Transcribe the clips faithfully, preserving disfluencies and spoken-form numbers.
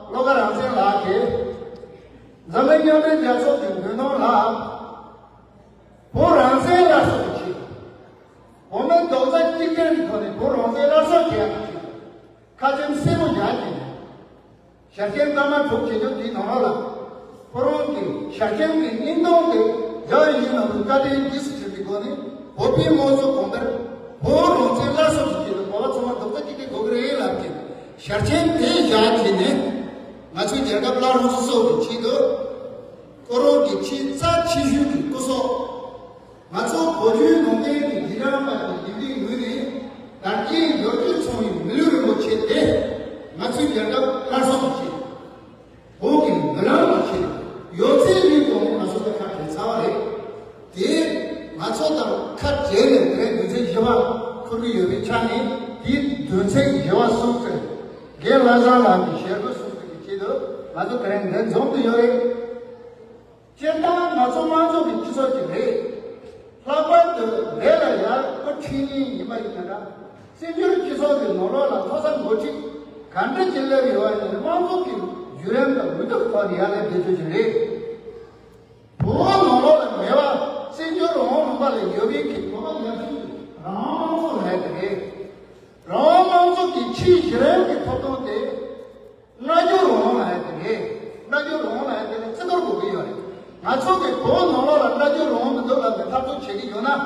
བློ་དགའ་རང་བཙན་ལགས་ཀྱིས་འཛམ་གླིང་མཉམ་འབྲེལ་རྒྱལ་ཚོགས་ཀྱི་མདུན་ཐང་ལ་བོད་རང་བཙན་སླར་གསོ་གི་ཆེད། བོད་མི་རྡོག་རྩ་གཅིག་སྒྲིལ་གྱི་ཐོག་ནས་བོད་རང་བཙན་སླར་གསོ་བྱེད་ཡག་གི་ཆེད་ཁ་ཆེམས་གསལ་པོ་རྒྱག་གི་ཡིན། ཞལ་ཆེམས་སྐར་མ་དྲུག་བྱེད་ཕྱོགས་དེའི་ནང་ལོགས་ལ། ཁོ་རང་གི་ཞལ་ཆེམས་ཀྱི་སྙིང་དོན་དེ་རྒྱ་ཡིན་ནང་དུ་བཀའ་དྲིན་རྗེས་སུ་དྲན་པའི་སྒོ་ནས་བོད་པའི་དམངས་གཙོ་གོང་འཕེལ། བོད་རང་བཙན་སླར་གསོ་གི་ཆེད་དུ་བོད་པ་ཚང་མ་རྡོག་རྩ་གཅིག་སྒྲིལ་དགོས་ཀྱི་རེད་ལབ་ཀྱིན་ཞལ་ཆེམས་དེ་བཞག་བྱས་ནས་ང་ཚོའི་རྒྱལ་ཁབ་སླར་གསོ་གི་ཆེད་དུ་ཁོ་རང་གི་ཆེས་རྩ་ཆེ་ཤོས་ཀྱི་སྐུ་སྲོག་ང་ཚོ་བོད་བརྒྱུད་ནང་བསྟན་གྱི་རྗེས་འབྲང་པ་དང་དགེ་འདུན་ངོས་ནས་དར་རྒྱས་མགྱོགས་སྐྱོད་སོང་བའི་མི་ལུས་རིན་པོ་ཆེ་དེ་ང་ཚོའི་རྒྱལ་ཁབ་སླར་གསོ་གི་ཆེད། བོད་ཀྱི་མི་རང་གི་ཆེད། ཡོད་ཚད་ལུས་གཏོང་ནས་ང་ཚོ་ལ་ཁ་བྲལ་ཚར་བ་རེད། དེ་ང་ཚོ་དང་ཁ་བྲལ་ནས་དེ་རིང་དོན་ཚན་བཞི་པ་འཁུར་གྱི་ཡོད་པའི་ཆ་ནས་དེའི་དོན་ཚན་བཞི་པ་གསུངས་ཚེ་རྒན་ལྷ་བཟང་ལགས་ཀྱི་ཞལ་བཀོད་གསུངས་ཚུལ་གྱི་ཆེད་དུ་ང་ཚོ་དེ་རིང་འདིར་འཛོམས་ཏེ་ཡོད་རེད། སྤྱིར་བཏང་ང་ཚོ་དམངས་གཙོ་གི་སྤྱི་ཚོགས་ཅིག་རེད། ལྷག་པར་དུ་བོད་ལ་ཡར་སྐུ་ཁྲིད་མཁན་ཡིན་པ་ཡིན་ན་འདྲ། བཙན་བྱོལ་སྤྱི་ཚོགས་ཀྱི་ནང་ལོགས་ལ་ཐོག་མཐའ་འགོ་ཁྲིད་ག་འདྲ་ཅིག་སླེབས་ཡོད་པ་ཡིན་ན་དམངས་གཙོ་གི་བརྒྱུད་རིམ་དང་འོས་བསྡུ་ཐོག་ནས་ཡར་སླེབས་བསྡད་རྒྱུ་ཅིག་རེད། བོད་ནང་ལོགས་ལ་མེད་པ་བཙན་བྱོལ་རང་དབང་ལུང་པ་ལ་ཡོད་མཁན་གྱི་བོད་པ་ཡར་ཞུ་རང་དབང་དམངས་གཙོ་ལབ་ཡ་དེ་རེད། རང་དབང་དམངས་གཙོ་གི་ཆེས་གཞི་རིམ་གྱི་ཐོབ་ཐང་དེ། སྨྲ་བརྗོད་རང་དབང་ལབ་ཡ་དེ་རེད། སྨྲ་བརྗོད་རང་དབང་ལབ་ཡ་དེ་ལ་བརྩི་བཀུར་དགོས་ཀྱི་ཡོད་རེད། ང་ཚོ་གི་བོད་ནང་ལོགས་ལ་སྨྲ་བརྗོད་རང་དབང་མི་འདུག་ལབ་ནས་འཐབ་རྩོད་བྱེད་ཀྱི་ཡོད་ན།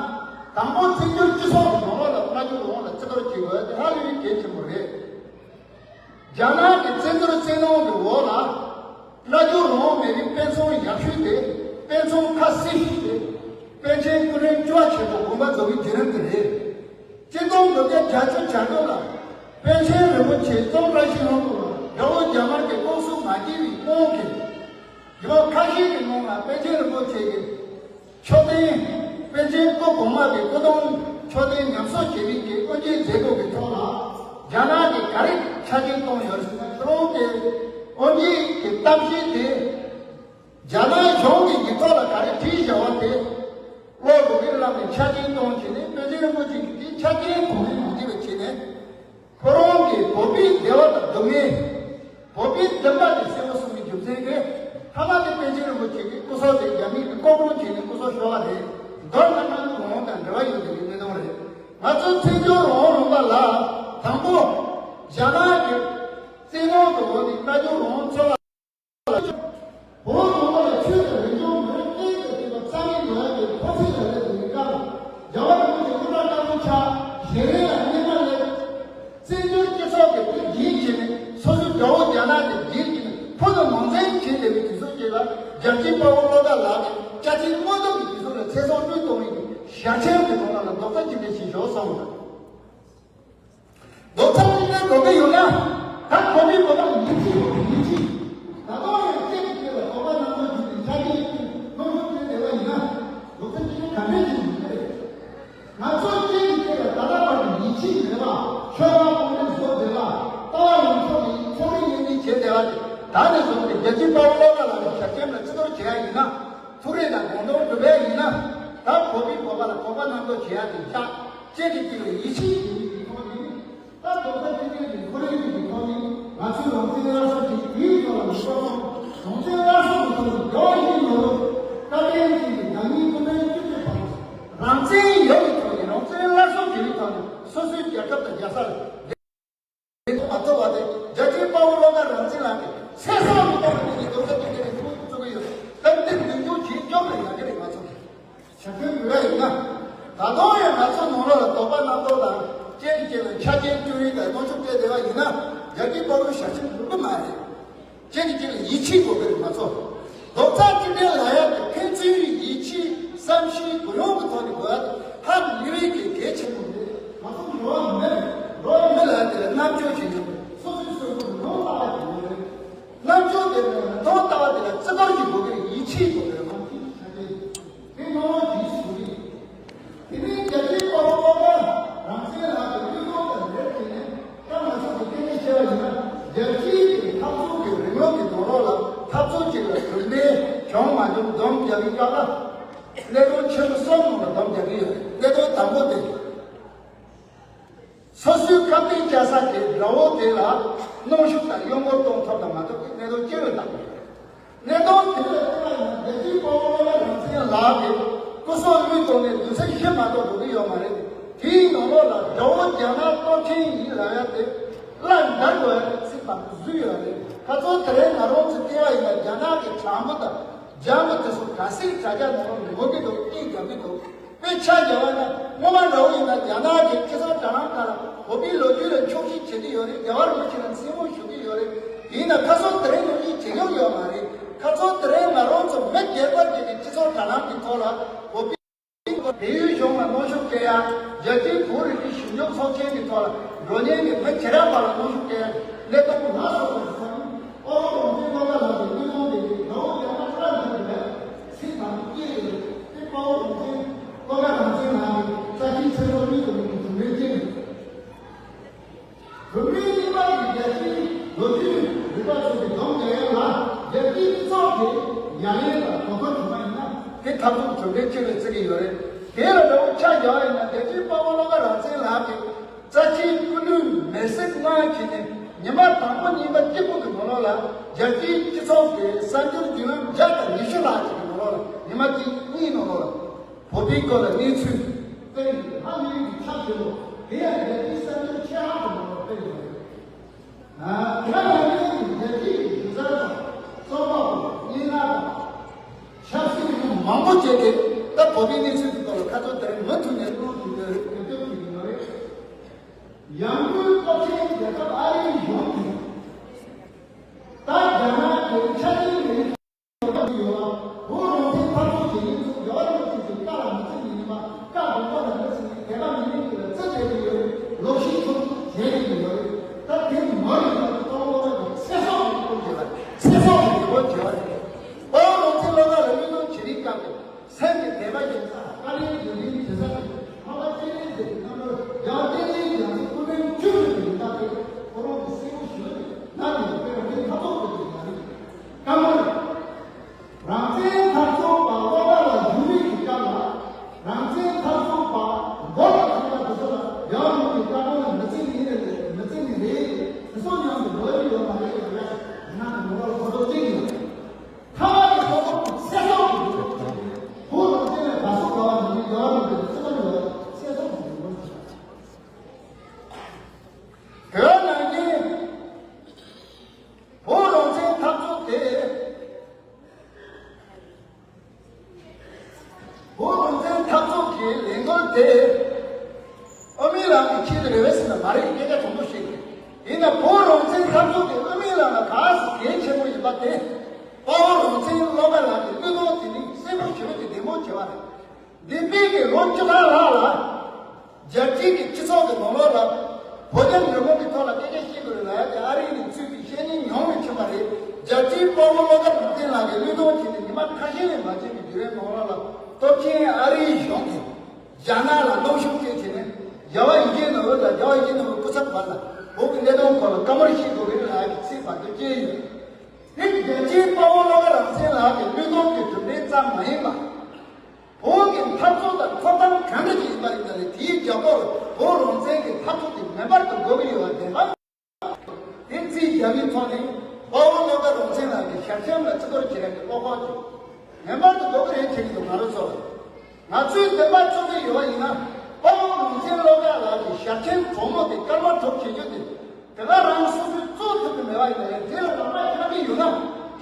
དང་པོ་བཙན་བྱོལ་སྤྱི་ཚོགས་ཀྱི་ནང་ལོགས་ལ་སྨྲ་བརྗོད་རང་དབང་ལ་བརྩི་བཀུར་བྱེད་དགོས་ཡ་དེ་ཧ་ལས་པའི་གལ་ཆེན་པོ་རེད། རྒྱ་ནག་གི་བཙན་འཛུལ་བཙན་གནོན་གྱི་འོག་ལ། སྨྲ་བརྗོད་རང་དབང་མེད་པའི་དཔེ་མཚོན་ཡག་ཤོས་དེ་དཔེ་མཚོན་ཁ་གསལ་ཤོས་དེ་པཎ་ཆེན་སྐུ་ཕྲེང་བཅུ་པ་ཆེན་པོ་དགོངས་པ་རྫོགས་པའི་བརྒྱུད་རིམ་དེ་རེད། ཆིག་སྟོང་དགུ་བརྒྱ་བརྒྱད་ཅུ་གྱ་དྲུག་ལ་པཎ་ཆེན་རིན་པོ་ཆེ་ཙོང་ཁ་ཤིས་དབང་པོ་དགྲ་བོ་རྒྱ་དམར་གྱི་ལྐོག་གསོད་མ་བྱས་པའི་དབང་གིས། ལོ་ཁ་ཤས་ཀྱི་སྔོན་ལ་པཎ་ཆེན་རིན་པོ་ཆེ་གི་མཆོད་རྟེན། པཎ་ཆེན་སྐུ་གོང་མ་གི་སྐུ་གདུང་མཆོད་རྟེན་ཉམས་གསོ་བྱེད་མཁན་གྱི་དབུ་འབྱེད་མཛད་སྒོ་གི་ཐོག་ལ་རྒྱ་ནག་གིས་ག་རེ་ཆ་རྐྱེན་བཏོན་ཡོད་ཟེར་ན། ཁོ་རང་གི་དབུ་འབྱེད་ཀྱི་གཏམ་བཤད་དེ་རྒྱ་ནག་གཞུང་གིས་ཡིག་ཐོག་ལ་ག་རེ་བྲིས་བཞག་པ་དེ་ཀློག་དགོས་ཀྱི་རེད་ལབ་ནས་ཆ་རྐྱེན་བཏོན་བྱས་ནས། པཎ་ཆེན་རིན་པོ་ཆེ་གིས་དེའི་ཆ་རྐྱེན་གོ་མིན་མ་བྱས་པ་བྱས་ནས། ཁོ་རང་གིས་བོད་པའི་བདེ་བ་དང་སྡུག་བསྔལ། བོད་པའི་བདེན་པ་དེ་གསལ་པོ་གསུངས་པའི་རྒྱུ་མཚན་གྱིས། མཐའ་མ་དེ་པཎ་ཆེན་རིན་པོ་ཆེ་གི་སྐུ་སྲོག་དེ་རྒྱ་མི་གིས་ལྐོག་བཀྲོལ་བྱས་ནས་སྐུ་སྲོག་ཤོར་བ་རེད། མདོར་ན་སྨྲ་བརྗོད་རང་དབང་དང་འབྲེལ་བ་ཡོད་པའི་གནད་དོན་རེད། ང་ཚོ་བཙན་བྱོལ་རང་དབང་ལུང་པ་ལ་དང་པོ་རྒྱ་ནག་གི་བཙན་གནོན་གྱི་འོག་ནས་སྨྲ་བརྗོད་རང་དབང་འཚོལ་བ། བོད་ནང་ལ་ཆོས་དང་རིག་གཞུང་མི་རིགས་གཉིས་ཀྱི་བདེན་པ་རྩ་མེད་འགྲོ་ཡག་གི་འཁོར་ཚིག་ལ་སླེབས་ཡོད་པའི་སྐབས། རྒྱལ་བ་རིན་པོ་ཆེ་སྐུ་དྲག་དཀར་པོ་ཆགས། ཞལ་རས་ལ་སྙེ་མ་སླེབས། བཙན་བྱོལ་སྤྱི་ཚོགས་ཀྱི་དེ་འདྲ་བྱས་ནས་སོ་སོའི་དགྲ་བོ་རྒྱ་ནག་དེ་འདྲ་བྱས་ནས་ཕུ་ནུ་མང་བཙན་བྱས་བསྡད་པའི་དུས་ཚོད་ཅིག་ལ། རྒྱལ་གཅེས་དཔའ་བོ་བློ་དགའ་ལགས་ཀྱིས་བཅའ་ཁྲིམས་དངོས་གཏུག་གི་དུས་ཚོད་ལ་ཚེ་སྲོག་བློས་གཏོང་བའི་ཞལ་ཆེམས་ཀྱི་ནང་ལ་རྡོག་རྩ་གཅིག་སྒྲིལ་བྱས་ཤོག་གསུངས་པ། རྡོག་རྩ་གཅིག་སྒྲིལ་དགོས་ཀྱི་ཡོད་ན། ད་བོད་མི་བོད་པ་ཡིད་ཆེས་དགོས་པའི་ཡིད་ཆེས། ད་དུང་ཡང་སྐད་ཀྱི་སྐད་ལ་དོགས་པ་རྣམ་རྟོག་བྱུང་སྟེ་ཆ་རྐྱེན་གྱི་གནོན་ཤུགས་སྤྲད་བསྡད་པ་ཡིན་ན། རྡོག་རྩ་གཅིག་སྒྲིལ་ག་འདྲས་ཀྱི་ཡིན་གྱི་རེད། ང་ཚོ་སྐད་ཀྱི་སྐད་ལ་ད་ལྟ་བར་དུ་ཡིད་ཆེས་མེད་པ། ཆོལ་ཁ་གོང་འཕེལ་བཟོ་བསྡད་པ། ལྟ་བ་ཡོངས་རྫོགས་ཀྱི་ཚོགས་མི་གཉེན་སྒྲིག་བྱས་བསྡད་པ་དེ། ད་ནས་བཟུང་སྟེ་རྒྱལ་གཅེས་དཔའ་བོ་བློ་དགའ་ལགས་ཀྱི་ཞལ་ཆེམས་ལ་བརྩི་བཀུར་བྱེད་ཡ་ཡིན་ན། ཐུགས་རེ་དང་དགོངས་དོན་སྒྲུབ་ཡ་ཡིན་ན། ད་བོད་པའི་བོད་པ་ལ་དོགས་པ་རྣམ་རྟོག་བྱེད་ཡ་དེ་བཞག་སྤྱི་གི་སྟེང་ལ་ཡིད་ཆེས་བྱེད་ཀྱི་ཡོད་པའི་ཐོག་ནས། ད་རྡོག་རྩ་གཅིག་སྒྲིལ་གྱི་ཁོར་ཡུག་ཅིག་གི་ཐོག་ནས་ང་ཚོས་རང་བཙན་སླར་གསོ་བྱེད་རྒྱུའི་ཐོག་ལ་མི་སྐོར་སོང་། རང་བཙན་སླར་གསོ་གི་ཐོག་ནས་རྒྱལ་བ་ཡིད་བཞིན་ནོར་བུ་བཀའ་དྲིན་ཅན་གྱི་ནང་མིའི་སྐུ་ཕྲེང་བཅུ་གཅིག་པ་རང་བཙན་ཡོད་པའི་ཐོག་ནས། རང་བཙན་སླར་གསོ་བྱེད་པའི་ཐོག་ནས་སོ་སོའི་རྒྱལ་ཁབ་དང་རྒྱལ་ས་ལ་བདེ་སྡུག་མ་ཐོབ་པ་དེ། རྒྱལ་གཅེས་དཔའ་བོ་བློ་དགའ་རང་བཙན་ལགས་ཀྱིས་ཚེ་སྲོག་མི་གཏོང་བ་ནི་རྡོག་རྩ་གཅིག་སྒྲིལ་གྱི་ཐུགས་བརྩི་གི་ཡོད། སྟབས་བདེ་མདུན་སྐྱོད་བྱེད་སྐྱོབ་ལ་ཡག་གི་རེད། ང་ཚོ་ཞབས་ཞུ་ཡོད་ཡིན་ན། ད་དུང་ཡང་ང་ཚོ་ནང་ལོགས་ལ་དོགས་པ་རྣམ་རྟོག་དང་། གཅིག་གིས་གཅིག་ལ་ཆ་རྐྱེན་སྤྲོད་ཡིག་དང་གནོན་ཤུགས་སྤྲད་བསྡད་པ་ཡིན་ན། རྒྱལ་གཅེས་དཔའ་བོའི་ཞབས་ཕྱི་འགྲུབ་ཀྱི་མ་རེད། གཅིག་གིས་གཅིག་ལ་ཡིད་ཆེས་དགོས་ཀྱི་རེད། ང་ཚོ་རྡོག་རྩ་གཅིག་སྒྲིལ་ལབ་ཡ་དེ་ཕན་ཚུན་ཡིད་ཆེས་བསམ་ཤེས་གུ་ཡངས་ཀྱི་ཐོག་ནས་དགོས་ཡ་དེ་ཧ་ལས་པའི་གལ་ཆེན་པོ་རེད། ང་ཚོ་འགྲོ་བ་མི། འགྲོ་བ་མི་ལབ་ཡ་དེ་ལ་རྣམ་དཔྱོད་ཅིག་ཡོད་དགོས། སོ་སོའི་སྲོལ་རྒྱུན་ལུང་པ་ལ་ཡོད་རེད། རྣམ་དཔྱོད་དེ་ལ་མི་མཐོང་ལྟ་བ་དེ་ལ་བརྩི་བཀུར་གྱི་དགོས་ཀྱི་རེད། ཡིད་ཆེས་དགོས་ཀྱི་རེད། དབང་ཤེད་ཆ་རྐྱེན་དེ་ནོར་འཁྲུལ་ཞིག་རེད། དེ་ནས་རྒྱལ་གཅེས་དཔའ་བོ་བློ་དགའ་རང་བཙན་ལགས་ཀྱི་བློས་གཏོང་དང་འབྲེལ་བྱས་ནས། ད་ང་ཚོ་གི་སྐད་ཆ་བཤད་པ་ཡིན་ན། རྒྱལ་སྤྱིའི་གི་འཐབ་རྩོད་ཀྱི་རིང་ལུགས་ཀྱི་ནང་ལོགས་ལ་འཐབ་རྩོད་ཅིག་ལ་གྲུབ་འབྲས་བྱུང་མ་བྱུང་སྡོམ་རྒྱག་གི་སྐབས་ལ། གནད་དོན་ཆེན་པོ་གསུམ་ནང་ལ་སྡོམ་རྒྱག་གི་ཡོད། གནད་དོན་དང་པོ་དེ། སོ་སོའི་ཁ་གཏད་བཅའ་ས་དེ་དགྲ་བོ་དེ་ལ་གནོན་ཤུགས་དང་གཡོ་འགུལ་གཏོང་ཐུབ་དང་མ་ མ་གཏོགས་འགྲོ་གི་ཡོད་མ་རེད། དེའི་ནང་ལོགས་ལ་དགྲ་བོ་རྒྱ་ནག་སྟོབས་ཆེན་ཡིན་ལབ་ཡ་དེ་བླ་འདར་དགོས་ཡ་དེ་ཚིག་དང་བཟོས་ཡོད་རེད། ཁ་སང་དེ་རིང་ང་རང་ཚོ་བལྟས་པ་ཡིན་ན་རྒྱ་ནག་གི་དྲང་པོ་དང་རྒྱ་མི་དེ་ཚོ་ག་ཚིག་གྲ་རྒྱ་ནང་ལོགས་ལ་འགྲོ་གི་འདུག་སྐད་རྒྱག་གི་འདུག་དཔེ་ཆ་བཞག་པ་ན་སྔོན་མ་འདྲ་བོ་ཡིན་ན་རྒྱ་ནག་གི་སྤྱི་ཚོགས་དྲ་ལམ་ཁག་ལ་བོད་པའི་ལོ་རྒྱུས་ལ་འཁྱོག་བཤད་བྱེད་ཀྱི་ཡོད་རེད། རྒྱལ་བ་རིན་པོ་ཆེ་ལ་མཚན་སྨོད་ཞུ་གི་ཡོད་རེད། ཡིན་ན་ཁ་སང་དེ་རིང་ནོར་གྱིས་བྱེད་མྱོང་ཡོད་མ་རེད། ཁ་སང་དེ་རིང་ང་རང་ཚོ་མི་སྒེར་པ་དེ་གི་སྤྱི་ཚོགས་དྲ་ལམ་གྱི་ཐོག་ལ་བོད་པའི་བལ་ཡུལ་གཞུང་ལ་གནོན་ཤུགས་སྤྲད་ཡ། རྒྱལ་སྤྱིའི་བོད་རིག་གཞུང་ཞིབ་འཇུག་ཚོགས་ཆེན་གྱི་ཐོག་ལ་འགྲོ་མཁན་གྱི་མི་ཇི་འདྲ་བ་ལ་གནོན་ཤུགས་སྤྲད་ཡ་གནད་དོན་ལ་སོགས་པ་དང་། ཨོ་ལོ་མཐུན་ལོ་ཀ་ལགས་ཀྱི་དངོས་དོན་དེ་ནི་ནོར་བུ་ཡང་ན་ཕྲ་འདུག་པས་ཚིག་དང་སྐད་རེད། དེ་དཔའ་བོ་ལོ་མཐུན་ལོ་ཀ་རང་བཙན་ལགས་ཀྱི་རྩ་ཆེའི་ཚེ་སྲོག་གཉིས་དང་གཉིས་ཀྱི་དུམ་རེ་ཅན་རེད། བོད་མིའི་རིག་པ་དང་རྒྱལ་སྤྱིའི་ལོ་རྒྱུས་རིག་པ་སོགས་ཀྱི་སྡོམ་རྒྱག་ཡ་ལ་རྒྱལ་སྤྱིའི་སྤྱི་ཚོགས་ཀྱི་ཡ་ལན་དང་དོ་ཁུར་བྱུང་བ་ཡིན་ན་དེ་འཐབ་རྩོད་གྲུབ་འབྲས་ཆེ་བའི་རྩི་གི་ཡོད་རེད། དེ་ལ་འདྲ་བོ་ཆ་བཞག་པ་ཡིན་ན་རྒྱལ་སྤྱིའི་དཔའ་བོ་བློ་དགའ་རང་བཙན་ལགས་ཀྱི་རྩ་ཆེའི་སྐུ་ལུས་མེར་སྲེག་གནང་བྱས་ནས་ཉི་མ་དང་པོ་གཉིས་པ་གཅིག་པུ་གི་ནང་ལོགས་ལ་རྒྱལ་སྤྱིའི་སྤྱི་ཚོགས་ཀྱི་གསར་འགྱུར་བརྒྱུད་ལམ་བརྒྱ་དང་ཉི་ཤུ་ལྷག་ཅིག་གི་ནང་ལོགས་ལ་ཉི་མ་གཅིག་གཉིས་ནང་ལོགས་ལ། བོད་པའི་སྐོར་ལ་གནས་ཚུལ་སྤེལ་ཡོད། ཧ་ལས་པའི་ཁྱབ་ཆེ་བོ་དེ་ཡང་རྒྱལ་སྤྱིའི་གསར་འགྱུར་ཆེ་ཧ་གོ་མང་བ་སྤེལ་ཡོད་རེད། ཨ་དེ་ག་ནང་བཞིན་རྒྱལ་སྤྱིའི་གཞི་རྩ་དང་རྩོམ་པ་པོ་སྙན་ངག་དང་ཆབ་སྲིད་ཀྱི་མང་པོ་བྱས་ཏེ་ད་བོད་པའི་གནས་ཚུལ་གྱི་སྐོར་ལ་ཁ་ཚོན་དེ་རིང་མུ་མཐུད་ནས་གནང་བཞིན་ཡོད་རེད། གོ་སྐབས་ཞིག་ཡིན་ནོ་རེད། ཡང་སྒོས་སྟོབས་ཆེན་རྒྱལ་ཁབ་ཨ་རིའི་གཞུང་གིས་ད་རྒྱ་ནག་གི་ཆ་རྐྱེན་མེད། ཡོད་ལ། བོད་རང་བཙན་འཐབ་རྩོད་བྱེད་མཁན་ཚོ་རྒྱལ་བ་རིན་པོ་ཆེ་གི་བཀའ་ལ་མི་བརྩི་མཁན་ཡིན་པ། བཀའ་དགོངས་པ་ལ་མི་བརྩི་མཁན་དད་པ་མེད་མཁན་ཚོ་ལ་རྩིས་སྤྲད་ཀྱི་ཡོད་རེད། ལོག་ཤིག་ཚོ་བྱེད་ཀྱི་ཡོད་རེད། ད་དེ་མ་ཡིན་པ་དེ་དཔའ་བོ་བློ་དགའ་གི་ཚེ་སྲོག་གི་སྐོར་བྱེད་པ་རེད། ཚེ་སྲོག་གི་འབྲས་བུ་བྱེད་པ་རེད། དཔའ་བོ་རང་བཙན་བློ་དགའ་ལ་བློས་གཏོང་བྱེད་རིང་སྐབས་སུ་སེམས་ཀྱི་དད་པ་ཡིན་ས་བཀའ་ལན་ཡོད་མིན་བྱེད་ས་དེ་ཁ་བ་ཅན་ལས་ཟེར་གྱི་རྣམ་རོལ་ཡང་བསྟན་འཛིན་རྒྱ་མཚོ་སྐུ་ཕྲེང་བཅུ་དྲུག་གི་ཡིན་ད་དེ་ཁོ་རང་གི་སྲས་པོ་ཞུ་ནས་ན་ནས་དཔེ་རང་བཙན་འཐབ་རྩོད་སྐོར་གྱི་ཡ་རེད། སྐར་མ་རེད། རང་བཙན་འཐབ་རྩོད་པ་བློ་དགའ་ལ་བཞུགས་རིང་གི་སྐབས་ལ་རང་བཙན་འཐབ་རྩོད་པ་མགོ་ལ་ཐུག་པ་དེ་ཚོ་ལ་ཡང་མི་གི་བཀའ་དྲིན་ལ་མི་བརྩི་ནི་རེད། མི་བརྩི་ནི་རེད། དེ་ཚོ་མཉམ་དུ་ལོ་རྒྱུས་ཡོད་མ་རེད་ལ་ཡ་ང་ནི་ངོ་ལ་ཁོ་ཚོ་གཅིག་ཡིན། ཐ་མ་གི་ཐོག་ཐོག་གི་ཚེ་སྲོག་གི་བོད་རང་བཙན་ལ་དགའ་བསུ་དགའ་བ་མི་དགའ་བ་མི་དགའ་བ་ཚེ་སྲོག་གི་བོད་རང་བཙན་འཐབ་རྩོད་དེ། བོད་རང་བཙན་འཐབ་རྩོད་ཀྱི་ལས་འགུལ་དེ་དབུ་མའི་ལམ་གྱི་ཆེད་དུ་རེད་པས་ཟེར་ན་མ་རེད། སྐད་ཆ་དྲང་པོ་ཞིག་ཡིན་ན་བོད་རང་བཙན་འཐབ་རྩོད་དེ་དབུ་མའི་ལམ་ལ་ག་ཟེ་གལ་ཆེན་པོ་ཡིན་པ་དེ་དཔའ་བོ་རང་བཙན་བློ་དགའ་ལགས་ཀྱི་བློས་གཏོང་དེ་ནི་སྲས་པོ་ཞུ་བ་གྱི་བདེ་མོ་བྱེད་པ་རེད། འདས་པའི་གི་ལོ་བཅུ་ཕྲག་ལྷག་ལ། རྒྱལ་སྤྱིའི་གི་སྤྱི་ཚོགས་ཀྱི་ནང་ལོགས་ལ། བོད་རྒྱ་འབྲེལ་མོལ་གྱི་ཐོག་ལ་སྐད་ཆ་བཤད་དགོས་རེད་ལབ་ཡ་དེ་ཨ་རིའི་གི་ཚུལ་གྱིས་བཤད་མཁན་ཉུང་བའི་ཕྱིན་པ་རེད། རྒྱལ་སྤྱིའི་དཔའ་བོ་བློ་དགའ་ལུང་བསྟན་ལགས་ཀྱིས་བློས་གཏོང་བྱས་ནས་ཉི་མ་ཁ་ཤས་ལས་མ་ཕྱིན་པའི་དུས་རིང་ནང་ལོགས་ལ་སྟོབས་ཆེན་ཨ་རིའི་གཞུང་གིས་རྒྱ་ནག་ལ་གནོན་ཤུགས་སྤྲད་བྱས་ནས་རྒྱལ་བ་ཡིད་བཞིན་ནོར་བུ་དང་རྒྱལ་བ་ཡིད་བཞིན་ནོར་བུའི་སྐུ་ཚབ་བར་ལ་བོད་ཀྱི་གནད་དོན་སྐོར་ལ་བཀའ་མོལ་བཤད་དགོས་རེད་ལབ་ཡ་གི་ཚིག་བར་དུ་བསྐྱལ་ཡོད། དེ་རྒྱལ་སྤྱིའི་དཔའ་བོ་བློ་དགའ་རང་བཙན་ལགས་ཀྱི་བློས་གཏོང་གི་གྲུབ་འབྲས་ཙམ་མ་ཡིན་པར། བོད་ཀྱི་འཐབ་རྩོད་དང་ཐོབ་ཐང་གང་འདྲ་ཅིག་ཡིན་པ་ཡིན་ན་ལས་དེའི་རྒྱབ་ལོགས་ལ་བོད་རང་བཙན་གྱི་འཐབ་རྩོད་དེ་མེ་འབར་དུ་འགྲོ་གི་ཡོད་པ་དེ་དང་། དེ་རྩིས་རྒྱག་མིན་ཐོག་ནས་དཔའ་བོ་བློ་དགའ་རང་བཙན་ལགས་ཀྱི་ཞབས་ཁྲིམས་ལ་བརྩི་བཀུར་བྱེད་ཡག་གི་བློ་ཁོག་ཅིག་མེ་འབར་དུ་འགྲོ་གི་རེད་བྱེད་ཀྱི་འདུག་ང་རང་ཚོ་ལ། ང་ཚོས་འདོན་པ་བཙུགས་ཀྱི་ཡོད་པ་ཡིན་ན་དཔའ་བོ་རང་བཙན་བློ་དགའ་ལགས་ཀྱི་ཞབས་ཁྲིམས་གྲོགས་མོ་དེ་སྐར་མ་དྲུག་བྱེད་རྒྱུ་དེ། དེ་ག་རང་སོ་སོས་གཙོ་ཐུབ་ཀྱི་མེད་པ་ཡིན་ན་ཡང་དེ་ལ་རང་དབང་ཆགས་ཀྱི་ཡོད་ན་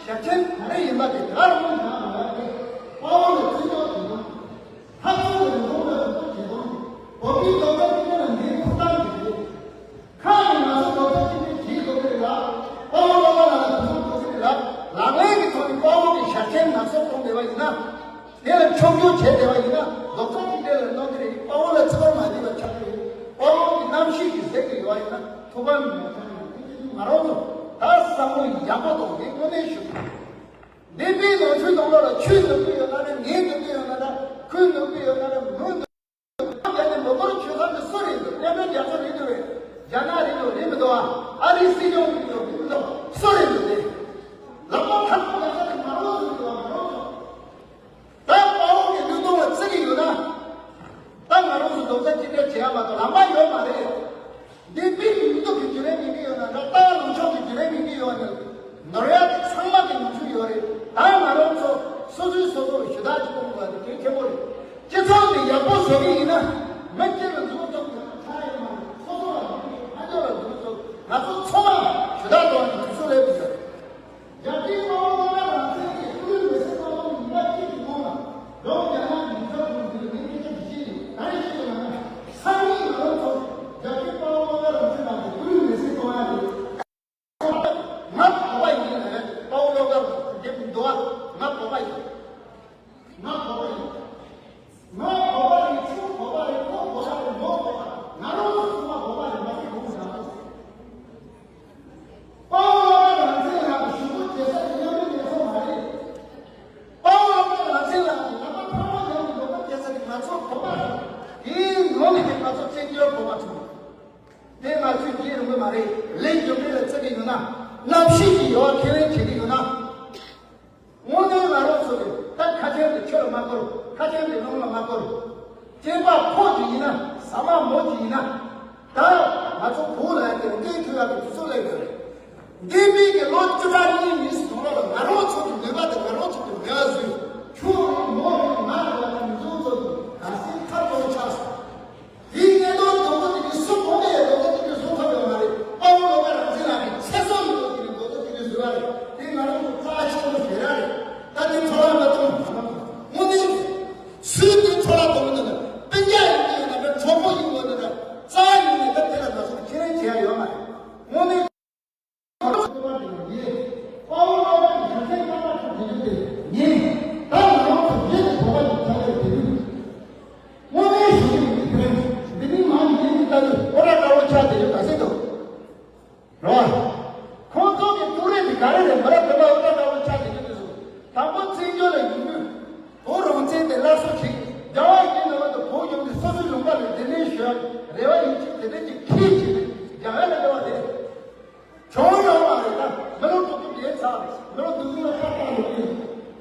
ཞབས་ཆེན་ག་རེ་ཡིན་པ་དེ་དེ་ག་རང་དབང་ཆགས་མེད་པ་དེ་དཔའ་བོ་ལ་བརྩི་འཇོག་བྱེད་ན། འཐབ་རྩོད་ཀྱི་རིན་གོང་ལ་རིན་གོང་བྱེད་སྟངས་བོད་པའི་རྡོག་རྩ་གཅིག་སྒྲིལ་ལ་འགན་ཁུར་སྟངས་ཀྱི་རེད། ཁག་གི་ང་ཚོ་རྡོག་རྩ་གཅིག་སྒྲིལ་བྱེད་དགོས་ཀྱི་རེད་ལ། དཔའ་བོ་བློ་དགའ་ལགས་ལ་དུས་ཚོད་དགོས་ཀྱི་རེད་ལ། ལག་ལེན་གྱི་ཐོག་ནས་དཔའ་བོ་གི་ཞབས་ཆེན་ནག་བསུབ་གཏོང་བསྡད་པ་ཡིན་ན། དེ་ལ་ཕྱོགས་སྒྱུར་བྱས་བསྡད་པ་ཡིན་ན་རྡོག་རྩ་གཅིག་སྒྲིལ་ལ་གནོད་ཀྱི་རེད། དཔའ་བོ་ལ་བརྩི་བཀུར་མ་བྱས་པ་ཆགས་ཀྱི་རེད། དཔའ་བོ་གི་རྣམ་ཤེས་ཀྱིས་ཟེར་གྱི་ཡོད་པ་ཡིན་ན་ཐུགས་ཕམ་མེད་པ་ཆགས་ཀྱི་རེད། དེ་ཚོ་ང་རང་ཚོ་ད་བསམ་བློ་ཡག་པོ་གཏོང་དགོས། དངོས་གནས་ཞུ་གི་འདས་པའི་ལོ་རྒྱུས་ནང་ལོགས་ལ་ཆོས་འདོད་ཀྱི་ཡོད་ན་འདྲ། ངས་འདོད་ཀྱི་ཡོད་ན་འདྲ། ཁོས་འདོད་ཀྱི་ཡོད་ན་འདྲ། མོས་འདོད་ཀྱི་ཡོད་ན་འདྲ། མི་འབོར་ཆོས་ཚང་གི་སུ་རེད་འདུག་མཉམ་འབྲེལ་རྒྱལ་ཚོགས་རེད་འདུག་རེད། རྒྱ་ནག་རེད་འདུག་རེད་མི་འདུག་ཨ་རིའི་སྲིད་སྐྱོང་རེད་འདུག་རེད་མི་འདུག་སུ་རེད་འདུག་དེ་ལག་པ་ཐག་པ་ལ་ཆགས་ཀྱི་མ་རོགས་སུ་འདུག་ཨ་མ་རོགས་སུ། ད་དཔའ་བོ་གི་བློས་གཏོང་ལ་བརྩི་གི་ཡོད་ན། ད་ང་རང་ཚོ་རྡོག་རྩ་གཅིག་སྒྲིལ་བྱེད་ཡ་མ་གཏོགས་ལམ་ཁ་ཡོད་མ་རེད། འདི་མི་ཡི་མི་ཐུབ་ཀྱི་བརྒྱུད་རིམ་ཡིན་གྱི་ཡོད་ན་འདྲ། ད་ལངས་ཕྱོགས་ཀྱི་བརྒྱུད་རིམ་ཡིན་གྱི་ཡོད་ན། ནོར་ཡ་དེ་ཚང་མ་གི་ནོར་འཁྲུལ་ཡོད་རེད། ད་ང་རང་ཚོ་སོ་སོའི་སོ་སོར་ཞུ་དག་ཅིག་གཏོང་དགོས་པ་དེ་གལ་ཆེན་པོ་རེད། སྤྱི་ཚོགས་འདི་ཡག་པོ་བཟོ་གི་ཡིན་ན། མི་སྤྱི་ལ་འཛུགས་སྐྲུན་བྱེད་ཆ་ཡོད་མ་རེད། སོ་སོ་ལ་འཛུགས་སྐྲུན། ཕ་ཡུལ་ལ་འཛུགས་སྐྲུན། ང་ཚོ་ཚང་མ་ཞུ་དག་གཏོང་གི་དུས་ཚོད་སླེབས་ཡོད། རྒྱལ་སྤྱིའི་དཔའ་བོ་བློ་དགའ་རང་བཙན་གྱིས་ཀུན་སློང་མེད་སའི་དཔའ་བོ་ཉི་མ་གཅིག་གི་ནང་ལ། ལོ་བརྒྱ་ལྔ་གི་ཡིག་ཚགས་ཁུངས་འདི་ལ་ངས་སྐད་ཆ་འདི་བཤད་ནས་ག་རེ་བཤད་ཡོད་ལབ་ན། སང་ཉིན་ང་རང་ཚོ་རྒྱལ་སྤྱིའི་དཔའ་བོ་བློ་དགའ་རང་བཙན་ལགས་ཀྱི་ཀུན་སློང་མེད་སའི་གཏོང་ཡ་རེད། ང་བོད་པ་ཡིན་ལབ་ཡ་དེ་དཔའ་བོ་བློ་དགའ་རང་བཙན་འདེམས་འདུག་ཨ། ང་བོད་པ་ཡིན། ང་བོད་པ་ཡིན། ང་བོད་པ་རེད། ཁྱོད་བོད་པ་རེད། ཁོ་བོད་པ་རེད། ང་བོད་པ། ང་རང་ཚོ་ཚང་མ་བོད་པ་རེད། མ་གཏོགས་བོད་པ་མ་རེད། དཔའ་བོ་བློ་དགའ་རང་བཙན་ལགས་ཀྱི་ཞུ་སྒོ་བྱེད་ས་དེ་མཉམ་འབྲེལ་རྒྱལ་ཚོགས་མ་རེད། དཔའ་བོ་བློ་དགའ་རང་བཙན་ལགས་ཀྱི་ལག་པ་ཐོག་མ་ཉམས་ཀྱི་ལོག་པ་བྱེད་ས་དེ་ང་ཚོ་བོད་པ་རེད། དེའི་ནང་ནས་ཀྱང་ང་ཚོ་བཙན་བྱོལ་བོད་པ་ཚོ་དེ་ང་ཚོས་བརྗེད་ཡོང་གི་མ་རེད། ལས་རྒྱུ་འབྲས་ལ་བརྩི་གི་ཡོད་ན། རྣམ་ཤེས་ཀྱིས་ཡོད་ཁས་ལེན་བྱེད་ཀྱི་ཡོད་ན། དངོས་གནས་ང་རང་ཚོ་གི་ད་ཁ་ཆེམས་དེ་ཆུ་ལ་མ་བསྐོར། ཁ་ཆེམས་དེ་རླུང་ལ་མ་བསྐོར། སྐྱེས་པ་ཕོ་གཅིག་ཡིན་ན། ཟ་མ་མོ་གཅིག་ཡིན་ན། ད་ང་ཚོ་བོད་ལ་དེ་འདྲའི་ཐུག་ཡག་གི་དུས་ཚོད་སླེབས་ཡོད་རེད། འདས་པའི་གི་ལོ་བཅུ་ཕྲག་གཉིས་གཉིས་སུ་གཏོང་རོགས་ལ། ང་རང་ཚོ་གི་ནུས་པ་དེ་ང་རང་ཚོ་གི་ནུས་པ་བཟོས། ཁྱོད་རེད། མོ་རེད། ང་རེད་ལ། ད་མི་ཚོ་ཚོ་གི་ག་སེ་ཁ་གཏོང་ཆགས་སོང་། དེའི་གནད་དོན་དང་པོ་དེ་གི་སུ་གོ་གི་ཡོད། དོ་དོ་དེ་གི་བཟོ་ཐུབ་ཡོད་མ་རེད། དཔའ་བོ་བློ་དགའ་རང་བཙན་ལགས་ཀྱི་ཚེ་སྲོག་ཡོད་དོ་དེ་གི་དོ་དོ་དེ་གི་བཟོ་བ་རེད། དེ་ང་རང་ཚོ་རྩ་ཆེན་པོ་ཞེ་དྲག་རེད། ད་དེ་འཕྲོ་བརླག་མ་གཏོང་། དངོས་གནས་སུས་དེ་འཕྲོ་བརླག་གཏོང་གི་འདུག་ན། སྤུན་ཀྱག་ཡིན་གྱི་ཡོད་ན། མི་གྲོགས་པོ་ཡིན་དགོས་འདུག་ན། རྩ་བ་ཉིད་ནས་ད་དེ་ལ་ང་ཚོ་ཁས་ལེན་བྱེད་ཡ་ཡོད་མ་རེད། དངོས་གནས། དཔའ་བོ་བློ་དགའ་གི་ཞབས་འདེགས་ཀྱི་ཐོག་ལ་ཁྲིད་དེ་ཡིན། ད་ང་རང་ཚོ་རྗེས་ལ་བོད་པ་ཡིན་ཆགས་ཡོད་དེ་དུས། དངོས་གནས་ཞུ་གི་ཡིན། དེ་རིང་འདི་ནི་མང་ཉིན་གྱི་ལྟ་དུས་ཨོ་ར་དཀར་པོ་ཆགས་བསྡད་ཡོད་ག་ཟེར་འདུག་རེད་བ། ཁོང་ཚོ་གི་ཐུགས་རེ་དེ་ག་རེ་རེད། མི་རབས་བོད་པ་ཨོ་ར་དཀར་པོ་ཆགས་བསྡད་ཡོད་དུས་སུ། དང་པོ་བཙན་བྱོལ་ལ་ཡོང་དུས་བོད་རང་བཙན་དེ་སླར་གསོ་བྱེད། རྒྱ་གར་གྱི་ནང་དུ་བོད་ཡོངས་ཀྱི་སོ་སོའི་ལུང་པ་ལ་བདེ་ལེགས་ཞུ་ཡ་རེ་བ་ཡིན་གཅིག་དེ་འདྲ་ཅིག་ཁྲིད་བྱས་ནས་རྒྱ་གར་ལ་སླེབས་པ་དེ་རེད། བྱུང་ཡོད་མ་རེད། ད་མི་ལོ་དྲུག་ཅུ་བརྒལ་ཚར། མི་ལོ་དྲུག་ཅུ་ལ་ཁ་བཏང་ཡོད་དུས།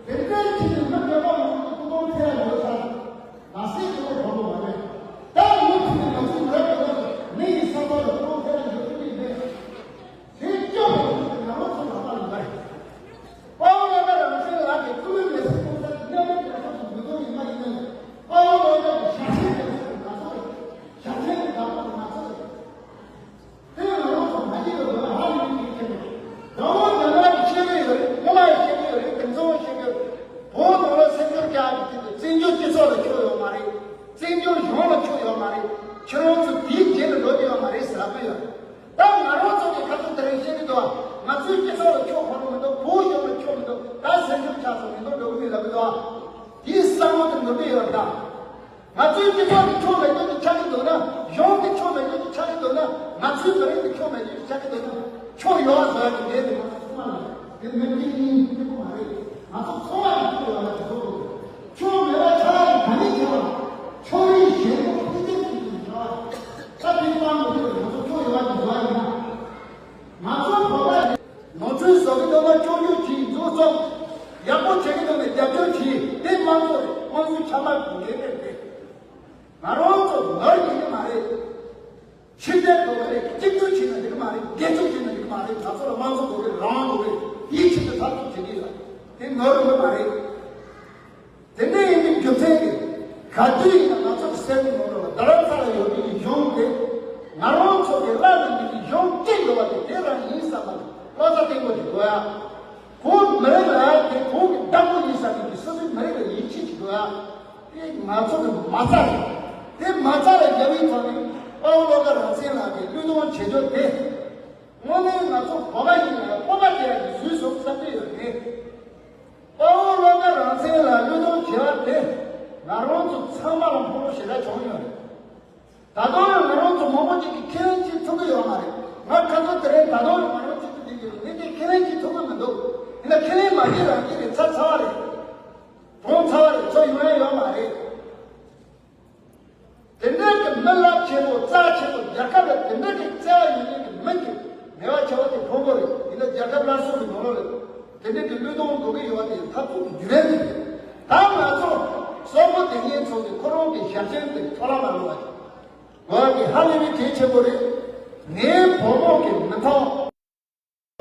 དེ་འདྲའི་ཁྲིད་དེ་མི་བོད་པ་མང་པོ་སྐུ་ཕུང་འཚོལ་ཡ་ཡོད་ཚར། མ་ཟད་དེ་ལས་བོད་པ་མ་རེད། ད་མུ་མཐུད་ནས་ང་ཚོའི་མི་རབས་བོད་པ་མི་ཡི་ས་ཐོག་ལ་སྐུ་ཕུང་འཚོལ་ཡ་ཡོད་དུས་ནས་དེ་སྐྱོ་བོ་ཡོད་དུས་ང་རང་ཚོ་ལ་ལྟ་ལ་མ་རེད། དཔའ་བོ་བློ་དགའ་རང་བཙན་ལགས་ཀྱི་སྐུ་ལུས་མེ་སྲེག་གཏོང་ས་དེ་མཉམ་འབྲེལ་རྒྱལ་ཚོགས་ཀྱི་འོས་བསྡུ་ཡིན་པ་ཡིན་ན་ནས། དཔའ་བོ་བློ་དགའ་གི་ཞབས་འདེགས་རྒྱལ་ཚོགས་ཀྱི་ང་ཚོ་རེད། ཞབས་འདེགས་ཀྱི་བདག་པོ་དེ་ང་ཚོ་རེད། དེ་ང་རང་ཚོ་མ་སྐྱིད་པ་དང་ཧ་ལས་པའི་གནས་ཚུལ་རེད། རང་དབང་རྒྱ་ནག་གི་ཤེས་ཀྱི་ཡོད་རེད། སྔོན་མ་ཡི་ཤེས་ཀྱི་ཡོད་རེད། དེང་སང་ཤེས་ཀྱི་ཡོད་རེད། བོད་ནང་ལ་སེམས་ཤུགས་རྒྱག་གི་དུས་དེ་བཙན་བྱོལ་སྤྱི་ཚོགས་ལ་ཁྱོན་ཡོད་མ་རེད། བཙན་བྱོལ་གཞུང་ལ་ཁྱོན་ཡོད་མ་རེད། ཁྱེད་རང་ཚོ་དེའི་རྗེས་ལ་འགྲོ་གི་ཡོད་མ་རེད་ཟེར་ལབ་ཀྱི་ཡོད་རེད། ད་ང་རང་ཚོ་གི་ཁ་ཐུག་དེ་རིང་བཤད་ཀྱི་འདུག་ང་ཚོའི་སྤྱི་ཚོགས་ལ་ཁྱོན་ཁོ་རང་མི་འདུག་བོད་གཞུང་ལ་ཁྱོན་མི་འདུག་ད་སེམས་ཤུགས་ཆག་སོང་། མི་འདུག་འགྲོ་གི་མེད་ལབ་ཀྱི་འདུག་དེའི་བསམ་བློ་དེ་འདུག་གི་ཡོད་རེད་ད། ང་ཚོའི་སྤྱི་ཚོགས་ཀྱི་ཕྱོགས་མེད་རྒྱུ་དེ་ཆགས་ཀྱི་འདུག་ན། གཞུང་གི་ཕྱོགས་མེད་རྒྱུ་དེ་ཆགས་ཀྱི་འདུག་ན། ང་ཚོའི་མི་རིགས་ཀྱི་ཕྱོགས་མེད་རྒྱུ་དེ་ཆགས་ཀྱི་འདུག་ན། ཕྱོགས་ཡོད་བཟོ་ཡ་གི་ལས་དེ་ང་ཚོ་ཚང་མ་ལ་དེ་མི་གཅིག་གཉིས་གཅིག་པོ་མ་རེད། ང་ཚོ་ཚང་མ་ལ་ཕྱོགས་ཡོད་ལ་བཟོ་དགོས། ཕྱོགས་མེད་པ་ཆགས་ཡ་གི་ག་ནས་བྱེད་པ། ཕྱོགས་རིས་ཞན་པོ་ཕུད་རྒྱུ་ཞིག་ཏུ་བྱ་བ། ད་དེ་སྤང་དགོས་ཀྱི་རེད། ང་ཚོ་ཕྱོགས་ཡོད་ལ་བཟོ་ཡ་ཡིན་ན། ང་ཚོ་བོད་པ་རེད། ནོར་འཁྲུལ་བཟོ་གི་འདུག་ན་སྐྱོན་བརྗོད་གྱིས་འཛུགས་སྐྲུན། ཡག་པོ་བྱེད་ཀྱི་འདུག་ན་རྒྱབ་སྐྱོར་གྱིས། དེ་དམངས་གཙོ་རེད། དམངས་གཙོའི་ཆ་ལག་གི་ལས་རེད་དེ། ང་རང་ཚོ་ནོར་ཡིན་གྱི་མ་རེད། ཕྱི་རྒྱལ་དགོས་ཀྱི་རེད། གཅིག་གྱུར་བྱས་ན་འགྲིག་གི་མ་རེད། སྒེར་གཅོད་བྱས་ན་འགྲིག་གི་མ་རེད། ང་ཚོ་ལ་དམངས་གཙོ་དགོས་ཀྱི་རེད། རང་དབང་དགོས་ཀྱི་རེད། དེའི་ཆེད་དུ་འཐབ་རྩོད་བྱེད་ཀྱི་ཡོད། དེ་ནོར་ཡོང་གི་མ་རེད། དེ་འདྲ་ཡིན་པའི་རྒྱུ་མཚན་གྱིས་ག་དུས་ཡིན་ན་ང་ཚོ་གི་སེམས་ནང་ལ་རྡ་རམ་ས་ལ་ཡོད་པའི་གཞུང་དེ་ང་རང་ཚོ་གི་བླ་ན་མེད་པའི་གཞུང་གཅིག་ཡོད་པ་དེ་དེ་རང་ཡིན་བསམ་པ་བློ་རྩ་བརྟན་པོ་ཞིག་དགོས་ཡ། བོད་མི་རིགས་ལ་དེ་བོད་ཀྱི་བདག་པོ་ཡིན་བསམ་པའི་སོ་སོའི་མི་རིགས་ལ་ཡིད་ཆེས་ཤིག་དགོས་ཡ། དེ་ང་ཚོ་གི་མ་རྩ་རེད། དེ་མ་རྩ་ལ་རྒྱབ་པའི་ཐོག་ནས་དཔའ་བོ་བློ་དགའ་རང་བཙན་ལགས་ཀྱི་བློས་གཏོང་བྱེད་རྒྱུ་དེ་དངོས་གནས་ང་ཚོ་བོད་པ་ཡིན་ན་སྤོབས་པ་སྐྱེ་ཡ་གི་བཟོས་སོང་བསམ་གྱི་ཡོད་རེད། དཔའ་བོ་བློ་དགའ་རང་བཙན་ལ་བློས་གཏོང་བྱས་པ་དེ་ང་རང་ཚོ་ཚང་མ་ལ་ཕོག་ཐུག་ཞེ་དྲག་བྱུང་ཡོད་རེད། ད་དུང་ཡང་ང་རང་ཚོ་མང་པོ་ཅིག་གིས་ཁས་ལེན་བྱེད་ཐུབ་ཀྱི་ཡོད་མ་རེད། ང་ཁ་ཚོ་དེ་རིང་ད་དུང་ཡང་ང་རང་ཚོ་ཚོ་དེ་གི་ངས་དེ་ཁས་ལེན་བྱེད་ཐུབ་ཀྱི་མི་འདུག་ཡིན་ན་ཁས་ལེན་མ་བྱེད་རང་བྱེད་རེད། ཚར་ཚར་བ་རེད། གྲོངས་ཚར་བ་རེད། ཚོ་ཡོང་ཡ་ཡོད་མ་རེད། དེ་འདྲའི་གི་མི་རླབས་ཆེན་པོ་རྩ་ཆེན་པོ་རྒྱལ་ཁབ་ལ་དེ་འདྲའི་གི་བརྩེ་བ་ཡོད་མཁན་གི་མི་གི་མེད་པ་ཆེ་བ་དེ་ཕོངས་པོ་རེད། ཡིན་ན་རྒྱལ་ཁབ་སླར་གསོ་གི་ནང་ལོགས་ལ་དེ་འདྲའི་གི་བློས་གཏོང་དགོས་ཀྱི་ཡོད་པ་དེ་འཐབ་རྩོད་ཀྱི་བརྒྱུད་རིམ་རེད། ད་ང་ཚོ་གསོན་པོ་དེ་ངེད་ཚོ་གི་ཁོ་རང་གི་ཞབས་ཞུ་དེ་འཕྲོ་བརླག་མ་ལོག་པ་དགོས་པ་དེ་ཧ་ལས་པའི་གལ་ཆེན་པོ་རེད། ངའི་བུ་མོ་གི་མི་ཐོག་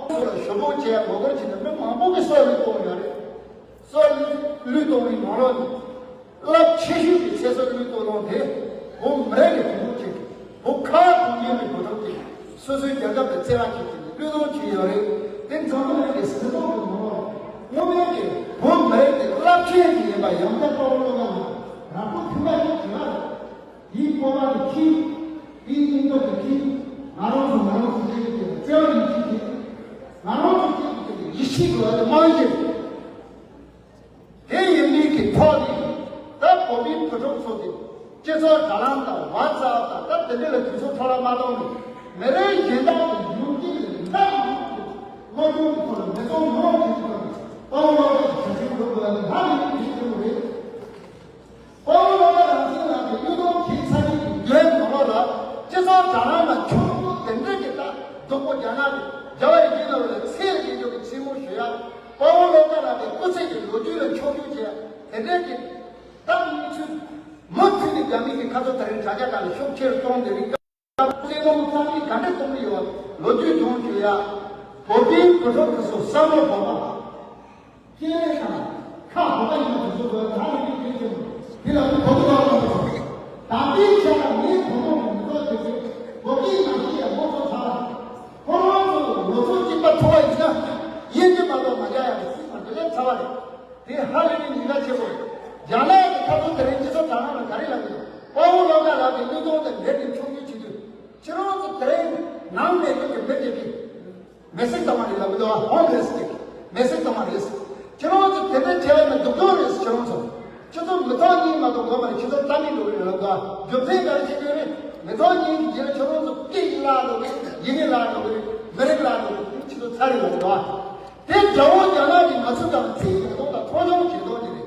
ཚོ་ལ་ཞུ་སྒོ་བྱས་ངོ་རྒོལ་བྱས་ནས་མི་མང་པོ་གིས་སྲོག་བློས་གཏོང་ཡོད་རེད། སྲོག་བློས་གཏོང་བའི་ནང་ལོགས་ནས་ རླབས་ཆེ་ཤོས་ཀྱི་ཚེ་སྲོག་བློས་གཏོང་ལོང་དེ། བོད་མི་རིགས་ཀྱི་གྲོས་མོལ་བྱེད་ཀྱི། བོད་ཁ་བ་གངས་ཅན་གྱི་བོད་ཕྲུག་གིས་སོ་སོའི་རྒྱལ་ཁབ་ཀྱི་བརྩེ་བ་བྱེད་ཀྱི་བློས་གཏོང་བྱས་ཡོད་རེད། དེ་འཛམ་བུ་གླིང་གི་གཟི་མདོག་གི་ངོ་བོ། དངོས་གནས་ཀྱི་བོད་མི་རིགས་ཀྱི་རླབས་ཆེན་ཞིག་ཡིན་པ་ཡང་བསྐྱར་དཔའ་བོ་བློ་དགའ་ལགས་རང་ཁོ་ཐུགས་ལ་ཡིད་ཆེས་ལ། དེའི་སྤོབས་པ་གི་ཁྱི། དེའི་སྙིང་སྟོབས་ཀྱི་ཁྱི། ང་རང་ཚོ་ང་རང་ཚོ་སྐྱེ་ཡུལ་དེ་ལ་བརྩེ་བ་ཡིད་ཆེས་ཀྱི། ང་རང་ཚོ་སྐྱེ་ཡུལ་དེ་ལ་ཡིད་ཆེས་དགོས་པ་དེ་མང་ཡིན། དེ་ཡིན་མིན་གྱི་ཐོག་ནས། ད་བོད་མིའི་བུ་ཕྲུག་ཚོ་དེ་སྤྱི་ཚོགས་དྲ་ལམ་དང་ཝ་ཙབ་དང་ད་དེ་འདྲ་ལ་དུས་ཚོད་འཕྲོ་བརླག་མ་གཏོང་ནས། མི་རིགས་གཞན་དག་གི་ཡུལ་གྱི་ལས་འགན་མང་པོ་དེ་སློབ་སྦྱོང་གི་ཐོག་ལ་འབད་བརྩོན་མང་པོ་བྱེད་དགོས་པ་དང་། དཔའ་བོ་བློ་དགའ་གི་བྱ་སྤྱོད་འགྲོ་དགོས་པ་དེ་ཧ་ལས་པའི་གལ་ཆེན་པོ་རེད། དཔའ་བོ་བློ་དགའ་རང་བཙན་ལགས་ཀྱིས་བློས་གཏོང་བྱས་ཚར་རྗེས་ཀྱི་འགྱུར་བའི་ནང་ལོགས་ལ། སྤྱི་ཚོགས་དྲ་ལམ་ལ་ཁྱོད་ཚོ་དེ་འདྲ་གི་ད་སྡུག་པོ་རྒྱ་ནག་གི་རྒྱ་བ་རིགས་ཀྱི་ནང་ལ་ཚད་ལས་འགྱུར་གྱི་ཚིག་ངོ་ཞུ་ཡ། དཔའ་བོ་བློ་དགའ་ལགས་ཀྱི་སྐུ་ཚེ་གི་ལོ་རྒྱུས་ལ་ཕྱོགས་བསྒྱུར་བྱས། དེ་འདྲ་གི་ད་གནས་ཚུལ་མུ་མཐུད་ནས་རྒྱ་མི་གི་ཁ་ཐོག་དེ་རིང་དྲ་རྒྱ་སྒང་ལ་ཤུགས་ཆེ་རུ་གཏོང་བསྡད་རིང་། བཙན་གནོན་རྩ་མེད་ག་འདྲ་གཏོང་གི་ཡོད། ལོ་རྒྱུས་སྦྱོང་བཅུག་ཡ། བོད་པའི་བུ་ཕྲུག་ཁོ་ཚོ་བསམ་བློ་བཏང་བ། སྐྱེ་དམན་དང་ཁ་བོད་པ་ཡིན་པ་དེ་ཚོ་བོད་ལ་ཧ་ལས་པའི་སྐད་ཆ་མོ། དེ་ལ་བོད་པ་ལ་བ་དང་། ད་ལྟའི་ཆ་ལ་ངའི་བུ་མོ་གི་མི་ཚོགས་དེ་ཚོས་བོད་པའི་ནང་ཤི་ཡ་མོ་ཚོ་ཚ་བ། ཁོ་རང་ཚོ་ལོ་ཚོད་གཅིག་པ་ཐོ་བ་ཡིན་ན་ཡིན་གྱི་མ་གཏོགས་མ་རྒྱག་ཡ་གི་སྲིད་པ་འདི་ལས་ཚ་བ་རེད། དེ་ཧ་ལས་པའི་ཉེན་ཁ་ཆེ་པོ་རེད། རྒྱ་ནག་གི་ཁ་ཐོག་དེ་རིང་སྤྱི་ཚོགས་དྲ་ལམ་ལ་ག་རེ་ལབ་ཀྱི་འདུག་དཔའ་བོ་བློ་དགའ་ལགས་ཀྱི་བློས་གཏོང་དེ་འདྲ་གི་ཕྱོགས་བསྒྱུར་བྱེད་དུས། ཁྱེད་རང་ཚོ་དེ་རིང་ནང་མི་རྒྱུ་གི་མི་དེ་གི་མི་སེར་ཙམ་མ་རེད་ལབ་ཀྱི་འདུག་ཧོམ་ལེ་སི་གི་མི་སེར་ཙམ་མ་རེད། ཁྱེད་རང་ཚོ་དེ་འདྲ་བྱས་པ་ན་སྡུག་གྱོང་རེད། ཁྱེད་རང་ཚོ་སྤྱི་ཚོགས་མི་ཐོག་གཉིས་མ་གཏོགས་དགོས་མ་རེད། སྤྱི་ཚོགས་རྩ་མེད་འགྲོ་གི་རེད་ལབ་འདུག་རྒྱུ་མཚན་ག་རེ་བྱེད་ཀྱི་ཡོད་རེད། མི་ཐོག་གཉིས་ཀྱི་རྗེས་ལ་ཁྱེད་རང་ཚོ་སྐད་ཀྱི་བརླག་འགྲོ་གི་རེད། ཡིན་གྱི་བརླག་འགྲོ་གི་རེད། མི་རིགས་བརླག་འགྲོ་གི་རེད། སྤྱི་ཚོགས་ཚར་རེད་ལབ་འདུག་དེ་དགྲ་བོ་རྒྱ་ནག་གིས་ང་ཚོ་དང་ཚིག་ཡག་ཐོག་དང་ཐོག་ཆུང་བྱེད་ཐོག་དེ་རེད།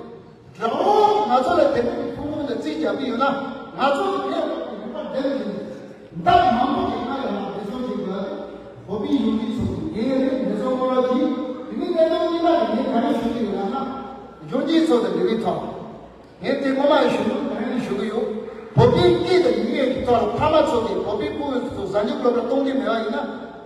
དགྲ་བོ་ང་ཚོ་ལ་དེ་འདྲ་གི་ཐུགས་དགོངས་དང་རྩིས་རྒྱག་གི་ཡོད་ན། ང་ཚོ་གི་ཕན་ཡོན་གྱི་རིག་པ་འདེམས་ཡིན། ཟླ་མང་པོ་གི་སྔ་ཡོད་ན་འབད་བརྩོན་བྱེད་དགོས། བོད་པའི་ཡོངས་ཀྱི་ཚོགས་འདུ་ངས་རེད། འབད་བརྩོན་སྔོན་ལ་གྱིས། དེ་མིན་གནད་དོན་གཉིས་པ་དེ་ངས་ག་རེ་ཞུ་གི་ཡོད་ལབ་ན། ཡོངས་ཀྱི་ཚོགས་དང་འབྲེལ་བའི་ཐོག་ངས་དེ་སྔོན་མ་ཡང་ཞུ་འདུག་དེ་རིང་ཞུ་གི་ཡོད། བོད་པའི་སྐད་དང་ཡི་གེ་གི་ཐོག་ལ་ཕ་མ་ཚོ་གིས་བོད་པའི་སྐུ་ངོ་ཚོ་གཟའ་མཇུག་སློབ་གྲྭ་གཏོང་གི་མེད་པ་ཡིན་ན།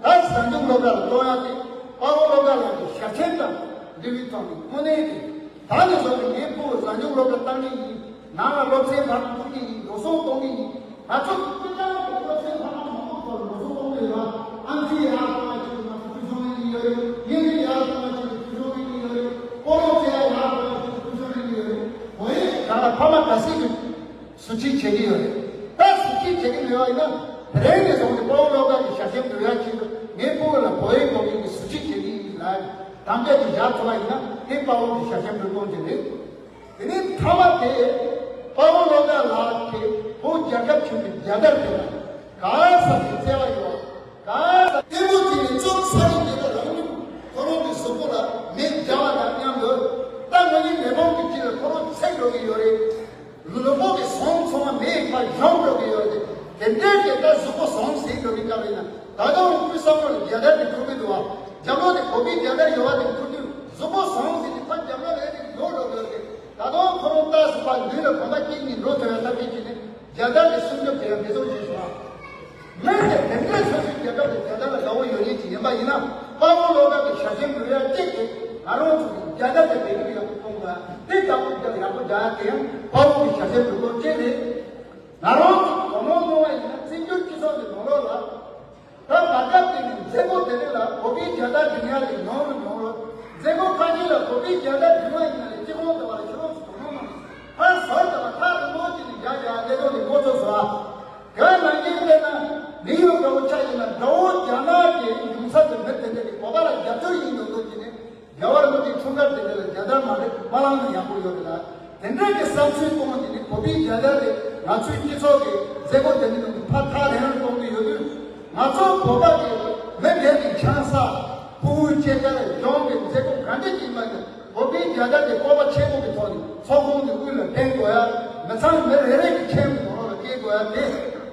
ད་གཟའ་མཇུག་སློབ་གྲྭ་ལ་གཏོང་ཡག་དེ་དཔའ་བོ་བློ་དགའ་ལགས་ཀྱི་ཞལ་ཆེམས་དང་འབྲེལ་བའི་ཐོག་ནས་དངོས་གནས་ཀྱི། ད་ནས་བཟུང་སྟེ་ངའི་བུ་གཟའ་མཇུག་སློབ་གྲྭ་བཏང་གི་ཡིན། ནང་ལ་སློབ་ཚན་ཕར་འཁུར་གྱི་ཡིན། འགྲོ་སོང་གཏོང་གི་ཡིན། ང་ཚོ་སྤྱི་བཏང་གི་སློབ་ཚན་ཕ་མ་མང་པོ་ཚོར་འགྲོ་སོང་གཏོང་གི་ཡོད་ལ། ཨམ་ཆི་ཡར་གཏོང་བ་ཅིག་ང་ཚོ་ཕུལ་སོང་ཡིན་ཡོད་རེད། ཡིན་གྱི་ཡར་གཏོང་བ་ཅིག་ཕུལ་སོང་ཡིན་ཡོད་རེད། སྤོ་ལོ་རྩེ་ཡ་ཡར་གཏོང་བ་ཅིག་ཕུལ་སོང་ཡིན་ཡོད་རེད། འོ་ཡིན་གང་ལ་ཕ་མ་ག་ཚོད་ཀྱི་ཟུར་ཁྲིད་བྱེད་ཀྱི་ཡོད་རེད། ད་ཟུར་ཁྲིད་བྱེད་ཀྱི་མེད་པ་ཡིན་ན། དེ་རིང་ནས་བཟུང་སྟེ་དཔའ་བོ་བློ་དགའ་གི་ཞལ་ཆེམས་འགྲོ་ཡ་ཆེད་དུ་ངའི་བུ་ལ་བོད་ཡིག་སློབ་ཡིག་གི་ཟུར་ཁྲིད་བྱེད་ཀྱི་ཡིན་ལ། དམ་བཅའ་ཅིག་བཞག་ཐུབ་པ་ཡིན་ན་དེ་དཔའ་བོ་གི་ཞལ་ཆེམས་འགྲོ་གཏོང་གི་རེད། དེ་ནས་མཐའ་མ་དེ། དཔའ་བོ་བློ་དགའ་ལགས་ཀྱིས་བོད་རྒྱལ་ཁབ་ཆེན་པོའི་རྒྱལ་དར་དེ་ལ་ག་ས་གི་བརྩེ་བ་ཡོད། ག་ས་ལྟད་མོ་དེ་ནི་བཙོག་ས་རིག་འདི་ལ་རང་ཉིད་ཁོ་རང་གི་གཟུགས་པོ་ལ་མེ་སྦྱར་བ་དང་མཉམ་དུ། ད་ང་གཉིས་མེ་ཕོང་གི་དཀྱིལ་ལ་ཁོ་རང་ཚིག་འགྲོ་གི་ཡོད་རེད། ལུས་པོ་གི་ཟོང་ཚང་མ་མེ་ཡིས་ཕར་གཞོམ་འགྲོ་གི་ཡོད་རེད། དེ་འདྲའི་གི་ད་གཟུགས་པོ་ཟོང་ཟིན་འགྲོ་གི་སྐབས་རེད་ན། ད་དུང་ཁོའི་བསམ་བློ་ལ་རྒྱལ་དར་དེ་འཁུར་གི་འདུག་བ། རྒྱབ་ལོགས་དེ་བོད་པའི་རྒྱལ་དར་ཡོད་བ་དེ་འཁུར་དུས་གཟུགས་པོ་ཟོང་ཟིན་ནས་ཕར་རྒྱབ་ལོགས་ལ་ཡ་དེ་ཡོད་འགྲོ་གི་ཡོད་རེད། ད་དུང་ཁོ་རང་ལྟ་སྲིད་པ་ལུས་ལ་གོམ་པ་གཅིག་གཉིས་འགྲོ་ཐུབ་ཡ་ཐབས་ཤེས་བྱས་ནས་རྒྱལ་དར་དེ་སྲུང་སྐྱོབ་བྱེད་ཡ་འབད་བརྩོན་བྱེད་ཤོག་ཨ། མི་དེ་དེ་འདྲའི་སོ་སོའི་རྒྱལ་ཁབ་ཀྱི་རྒྱལ་དར་ལ་དགའ་བོ་ཡོད་མཁན་ཅིག་ཡིན་པ་ཡིན་ན། དཔའ་བོ་བློ་དགའ་གི་ཞལ་ཆེམས་འབུལ་ཡ་གཅིག་དེ་ང་རང་ཚོ་གི་རྒྱལ་དར་དེ་བེད་སྤྱོད་ཡག་པོ་གཏོང་དགོས། དེ་ལྟ་བུ་རྒྱལ་ཡག་པོ་རྒྱག་ཡ་དེ་ཡང་དཔའ་བོ་གི་ཞལ་ཆེམས་འབུལ་དགོས་གཅིག་རེད། ང་རང་ཚོ་དོ་སྣང་གནང་བ་ཡིན་ན་བཙན་བྱོལ་སྤྱི་ཚོགས་ཀྱི་ནང་ལོགས་ལ། ད་བར་སྐབས་དེ་ནི་མཛད་སྒོ་དེ་རིགས་ལ་བོད་པའི་རྒྱལ་དར་སྒྲེང་ཡ་ལས་མྱོང་རུ་མྱོང་རུ། མཛད་སྒོ་ཁག་ཅིག་ལ་བོད་པའི་རྒྱལ་དར་སྒྲེང་བ་ཡིན་ན་ལས་སྤྱི་ཁོག་ལྟ་བ་ལ་ཕྱི་ལོགས་སུ་དོ་སྣང་གནང་། ཧ་ཟོར་ལྟ་བ་ཐག་རིང་པོ་ཅིག་ནས་རྒྱ་རྒྱ་ལས་དོན་ནི་འགོ་ཚུགས་སོ། དེ་ནང་བཞིན་དཔེར་ན་མི་ཡུལ་འདྲ་བོ་ཆགས་ཡིན་ན་དགྲ་བོ་རྒྱ་ནག་གི་ཡུང་ས་དེ་མི་དེ་འདྲ་གི་བོད་པ་ལ་རྒྱབ་སྐྱོར་ཡིན་འདུག་འདུག་ཅིག་ནས་རྒྱལ་བ་རིན་པོ་ཆེའི་འཁྲུངས་སྐར་དེ་འདྲ་ལ་རྒྱལ་དར་མ་རེད་མ་བསླངས་ན་ཡག་པོ་ཡོད་རེད་ལ། དེ་འདྲ་གི་བསམ་ཚུལ་གཏོང་དེ་ནི་བོད་པའི་རྒྱལ་དར་དེ་ང་ཚོའི་སྤྱི་ཚོགས་ཀྱི་མཛད་སྒོ་དེ་འདྲ་ནང་དུ་ཕར་ཐག་རིང་རུ་གཏོང་གི་ཡོད་དུས། ང་ཚོ་བོད་པ་གི་མི་སྒེར་གྱི་ཆང་ས་ཕྲུ་གུའི་སྐྱེས་སྐར་གཞུང་གི་མཛད་སྒོ་ག་འདྲ་ཅིག་ཡིན་པ་ཡིན་ན། བོད་པའི་རྒྱལ་དར་དེ་སྤོབས་པ་ཆེན་པོ་གི་ཐོག་ནས་ཚོགས་ཁང་གི་དབུས་ལ་འགྲེང་དགོས་ཡ། མི་ཚང་མི་རེ་རེ་གི་མཆན་གྱི་ནང་ལོགས་ལ་བཀལ་དགོས་ཡ་དེ་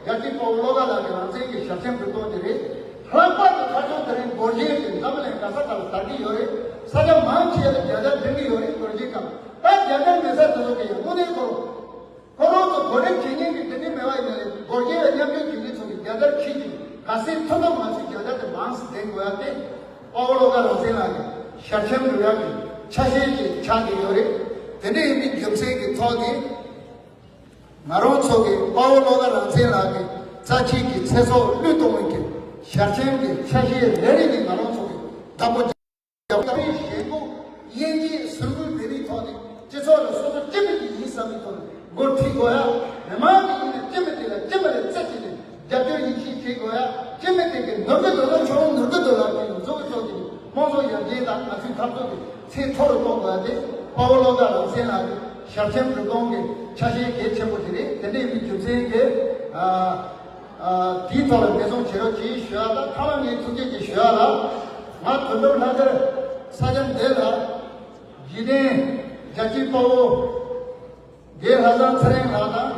རྒྱལ་གཅེས་དཔའ་བོ་བློ་དགའ་ལགས་ཀྱི་རང་བཙན་གྱི་ཞབས་ཞུ་འབུལ་སྟངས་དེ་རེད། ལྷག་པར་དུ་ཁ་ཕྱོགས་དེ་རིང་སྒོར་གཞས་དེ་འཛམ་གླིང་ག་ས་ག་ལ་དར་གྱི་ཡོད་རེད། ས་ཆ་མང་ཆེ་ལ་རྒྱལ་དར་འགྲེང་གི་ཡོད་རེད། སྒོར་གཞས་སྒང་ད་རྒྱལ་དར་མེད་ས་དེ་ཚོ་གི་ཡང་དངོས་གནས་ཁོ་རང་ཁོ་རང་ཚོ་གོ་སྒྲིག་བྱེད་མཁན་གྱི་དེ་འདྲ་མེད་པ་ཡིན་ན་རེད། སྒོར་གཞས་ལ་མཉམ་ཞུགས་བྱེད་མཁན་ཚོ་གི་རྒྱལ་དར་ཁྱེར་གྱི་ག་ཚད་ཐུབ་ཐུབ་ང་ཚོས་རྒྱལ་དར་དེ་མང་ཙམ་འགྲེང་དགོས་ཡ་དེ། དཔའ་བོ་བློ་དགའ་རང་བཙན་ལགས་ཀྱི་ཞལ་ཆེམས་འབུལ་ཡག་གི་ཆ་ཤས་ཅིག་ཆགས་ཀྱི་ཡོད་རེད། དེ་འདྲ་ཡིན་པའི་རྒྱུ་མཚན་གྱི་ཐོག་ནས་ ང་རང་ཚོ་གི་དཔའ་བོ་བློ་དགའ་རང་བཙན་ལགས་ཀྱི་རྩ་ཆེའི་གི་ཚེ་སྲོག་བློས་གཏོང་བའི་གི་ཞལ་ཆེམས་ཀྱི་ཆ་ཤས་རེ་རེ་ནས་ང་རང་ཚོ་གི་བདག་པོ་རྒྱབ་ཀྱི་ཞེན་ཁོག་དབྱེ་འབྱེད་ཟུར་འགོད་མེད་པའི་ཐོག་ནས་སྤྱི་ཚོགས་ལ་སོ་སོ་ཅི་མི་ཅི་ཡིན་བསམ་པའི་ཐོག་ནས་འགོ་ཁྲིད་དགོས་ཡ། མི་མང་གི་ཡིན་ན་ཅི་མི་དེ་ལ་ཅི་མི་ལ་རྩད་བཅད་ནས་རྒྱབ་སྐྱོར་ཡིད་ཆེས་བྱེད་དགོས་ཡ། ཅི་མི་དེ་གི་ནོར་གི་འདུག་ན་ཁྱོད་རང་ནོར་གི་འདུག་ལབ་ཀྱི་འཛུགས་ཀྱི་ཐོག་ནས་དམངས་གཙོ་ཡར་རྒྱས་དང་ང་ཚོའི་འཐབ་རྩོད་ཀྱི་ཚད་མཐོ་རུ་གཏོང་དགོས་ཡ་དེ་དཔའ་བོ་བློ་དགའ་རང་བཙན་ལགས་ཀྱི་ཞལ་ཆེམས་འབུལ་གཏོང་གི་ཆ་ཤས་གལ་ཆེན་པོ་དེ་རེད། དེ་འདྲ་ཡིན་པའི་རྒྱུ་མཚན་གྱིས་ཨ་ཨ་དེའི་ཐོག་ལ་འབད་བརྩོན་བྱེད་རོགས་གྱིས་ཞུ་ཡ་དང་། ཐ་མ་ངས་ཐུགས་རྗེ་ཆེ་ཞུ་ཡ་ལ། ང་དོན་གྲུབ་ལྷ་དར་ས་ཆ་འདི་ལ་རྗེས་དྲན་རྒྱལ་གཅེས་དཔའ་བོ་རྒན་ལྷ་བཟང་ཚེ་རིང་ལགས་དང་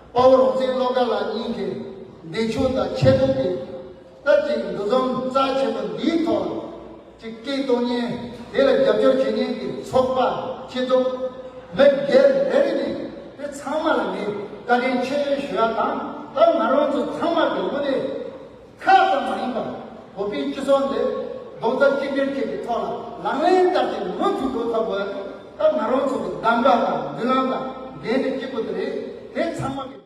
དཔའ་བོ་རང་བཙན་བློ་དགའ་ལགས་གཉིས་ཀྱི་འདས་མཆོད་དང་ཆེད་དུ་གི་ད་ཅིག་འདུ་འཛོམས་རྩ་ཆེན་པོ་འདིའི་ཐོག་ཅིག་སྐད་གཏོང་མཁན་དེ་ལ་རྒྱབ་སྐྱོར་བྱེད་མཁན་གྱི་ཚོགས་པ་སྤྱི་ཚོགས་མི་སྒེར་རེ་རེ་ནས་དེ་ཚང་མ་ལ་ངས་བཀའ་དྲིན་ཆེ་ཞུ་ཡ་དང་། ད་ང་རང་ཚོ་ཚང་མ་གི་ངོས་ནས་ཁ་ཙམ་མ་ཡིན་པར་བོད་པའི་སྤྱི་ཚོགས་འདི་རྡོག་རྩ་གཅིག་སྒྲིལ་བྱེད་པའི་ཐོག་ལ་ལག་ལེན་བསྟར་ཏེ་མུ་མཐུད་འགྲོ་ཐུབ་པ་ད་ང་རང་ཚོ་གི་གདམ་ག་དང་མདུན་ལམ་དང་འགན་དེ་གཅིག་པུ་དེ་རེད། དེ་ཚང་མ་གི